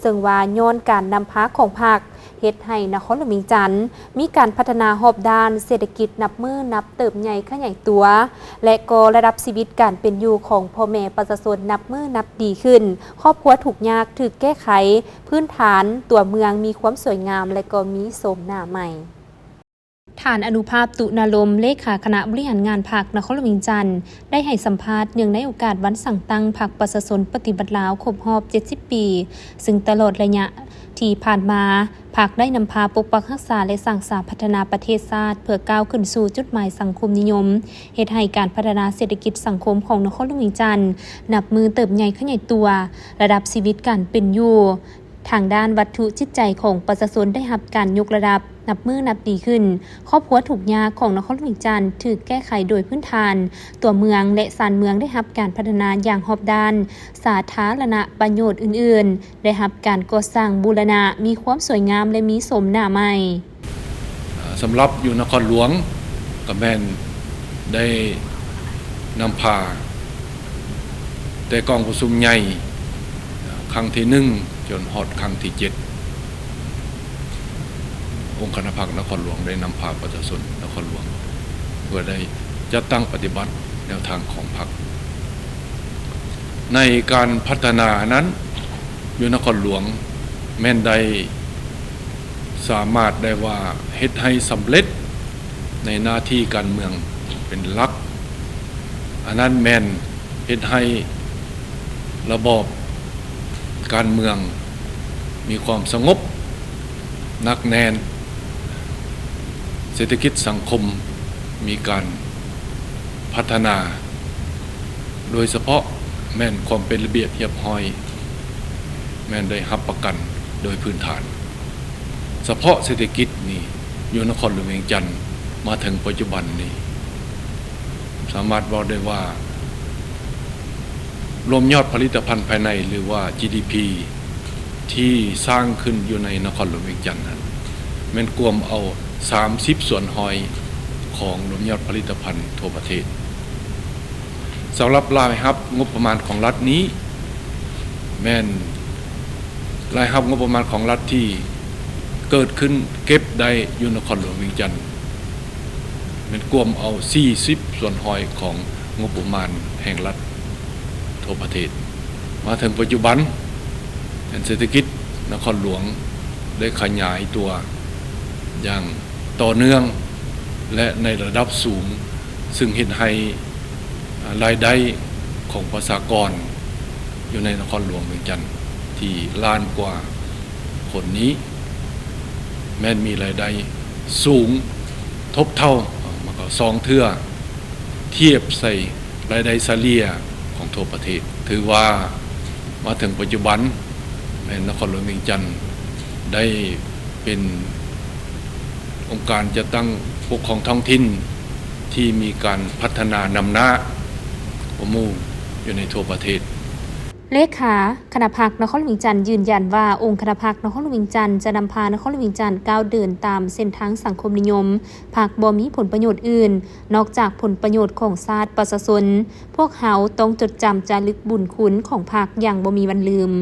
ເຊິ່ງວ່າຍ້ອນການນຳພາຂອງພັກ ເຮັດໃຫ້ນະຄອນຫຼວງວຽງຈັນ ມີການພັດທະນາຮອບດ້ານເສດຖະກິດ ນັບມື້ນັບເຕີບໃຫຍ່ຂະຫຍາຍຕົວ ແລະ ກໍລະດັບຊີວິດການເປັນຢູ່ຂອງພໍ່ແມ່ປະຊາຊົນ ນັບມື້ນັບດີຂຶ້ນ, ຄອບຄົວທຸກຍາກຖືກແກ້ໄຂ, ພື້ນຖານຕົວເມືອງມີຄວາມສວຍງາມ ແລະ ກໍມີໂສມໜ້າໃໝ່. ທ່ານ ອະນຸພາບ ຕຸນາລົມ ເລຂາຄະນະບໍລິຫານງານພັກນະຄອນຫຼວງວຽງຈັນ ໄດ້ໃຫ້ສຳພາດເນື່ອງໃນໂອກາດວັນສ້າງຕັ້ງພັກປະຊາຊົນປະຕິວັດລາວຄົບຮອບເຈັດສິບປີ, ຊຶ່ງຕະຫຼອດໄລຍະທີ່ຜ່ານມາ ພັກໄດ້ນຳພາປົກປັກຮັກສາ ແລະ ສ້າງສາພັດທະນາປະເທດຊາດ ເພື່ອກ້າວຂຶ້ນສູ່ຈຸດໝາຍສັງຄົມນິຍົມ, ເຮັດໃຫ້ການພັດທະນາເສດຖະກິດສັງຄົມຂອງນະຄອນຫຼວງວຽງຈັນ ນັບມື້ເຕີບໃຫຍ່ຂະຫຍາຍຕົວ, ລະດັບຊີວິດການເປັນຢູ່ ທາງດ້ານວັດຖຸຈິດໃຈຂອງປະຊາຊົນໄດ້ຮັບການຍົກລະດັບນັບມື້ນັບດີຂຶ້ນ, ຄອບຄົວທຸກຍາກຂອງນະຄອນຫຼວງວຽງຈັນຖືກແກ້ໄຂໂດຍພື້ນຖານ, ຕົວເມືອງ ແລະ ຊານເມືອງໄດ້ຮັບການພັດທະນາຢ່າງຮອບດ້ານ, ສາທາລະນະປະໂຫຍດອື່ນໆ ໄດ້ຮັບການກໍ່ສ້າງບູລະນະ, ມີຄວາມສວຍງາມ ແລະ ມີໂສມໜ້າໃໝ່. ສຳລັບຢູ່ນະຄອນຫຼວງ ກໍແມ່ນໄດ້ນຳພາແຕ່ກອງປະຊຸມໃຫຍ່ຄັ້ງທີໜຶ່ງ ຈົນຮອດຄັ້ງທີເຈັດ ອົງຄະນະພັກນະຄອນຫຼວງໄດ້ນຳພາປະຊາຊົນນະຄອນຫຼວງ ເພື່ອໄດ້ຈັດຕັ້ງປະຕິບັດແນວທາງຂອງພັກ. ໃນການພັດທະນານັ້ນ ຢູ່ນະຄອນຫຼວງແມ່ນໄດ້ສາມາດໄດ້ວ່າເຮັດໃຫ້ສຳເລັດໃນໜ້າທີ່ການເມືອງເປັນຫຼັກ, ອັນນັ້ນແມ່ນເຮັດໃຫ້ລະບອບການເມືອງມີຄວາມສະຫງົບໜັກແໜ້ນ, ເສດຖະກິດສັງຄົມມີການພັດທະນາ. ໂດຍສະເພາະແມ່ນຄວາມເປັນລະບຽບຮຽບຮ້ອຍ ແມ່ນໄດ້ຮັບປະກັນໂດຍພື້ນຖານ. ສະເພາະເສດຖະກິດນີ້ ຢູ່ນະຄອນຫຼວງວຽງຈັນມາເຖິງປັດຈຸບັນນີ້ ສາມາດເວົ້າໄດ້ວ່າ ລວມຍອດຜະລິດຕະພັນພາຍໃນ ຫຼືວ່າ ຈີດີພີ ທີ່ສ້າງຂຶ້ນຢູ່ໃນນະຄອນຫຼວງວຽງຈັນນັ້ນ ແມ່ນກວມເອົາສາມສິບສ່ວນຮ້ອຍຂອງລວມຍອດຜະລິດຕະພັນທົ່ວປະເທດ. ສຳລັບລາຍຮັບງົບປະມານຂອງລັດນີ້ ແມ່ນລາຍຮັບງົບປະມານຂອງລັດທີ່ເກີດຂຶ້ນເກັບໄດ້ຢູ່ນະຄອນຫຼວງວຽງຈັນ ແມ່ນກວມເອົາສີ່ສິບສ່ວນຮ້ອຍຂອງງົບປະມານແຫ່ງລັດທົ່ວປະເທດ. ມາເຖິງປັດຈຸບັນ ເສດຖະກິດນະຄອນຫຼວງໄດ້ຂະຫຍາຍຕົວຢ່າງຕໍ່ເນື່ອງ ແລະ ໃນລະດັບສູງ, ຊຶ່ງເຮັດໃຫ້ ອາ ລາຍໄດ້ຂອງປະຊາກອນຢູ່ໃນນະຄອນຫຼວງວຽງຈັນທີ່ລ້ານກວ່າຄົນນີ້ ແມ່ນມີລາຍໄດ້ສູງທົບເທົ່າ ເອີ່ ມັນກໍສອງເທື່ອ ທຽບໃສ່ລາຍໄດ້ສະເລ່ຍຂອງທົ່ວປະເທດ. ຖືວ່າມາເຖິງປັດຈຸບັນ ແມ່ນນະຄອນຫຼວງວຽງຈັນໄດ້ເປັນອົງການຈັດຕັ້ງປົກຄອງທ້ອງຖິ່ນທີ່ມີການພັດທະນານຳໜ້າກວ່າໝູ່ຢູ່ໃນທົ່ວປະເທດ. ເລຂາຄະນະພັກນະຄອນຫຼວງວຽງຈັນຢືນຢັນວ່າ ອົງຄະນະພັກນະຄອນຫຼວງວຽງຈັນຈະນຳພານະຄອນຫຼວງວຽງຈັນກ້າວເດີນຕາມເສັ້ນທາງສັງຄົມນິຍົມ. ພັກບໍ່ມີຜົນປະໂຫຍດອື່ນນອກຈາກຜົນປະໂຫຍດຂອງຊາດປະຊາຊົນ. ພວກເຮົາຕ້ອງຈົດຈຳຈາລຶກບຸນຄຸນຂອງພັກຢ່າງບໍ່ມີວັນລືມ.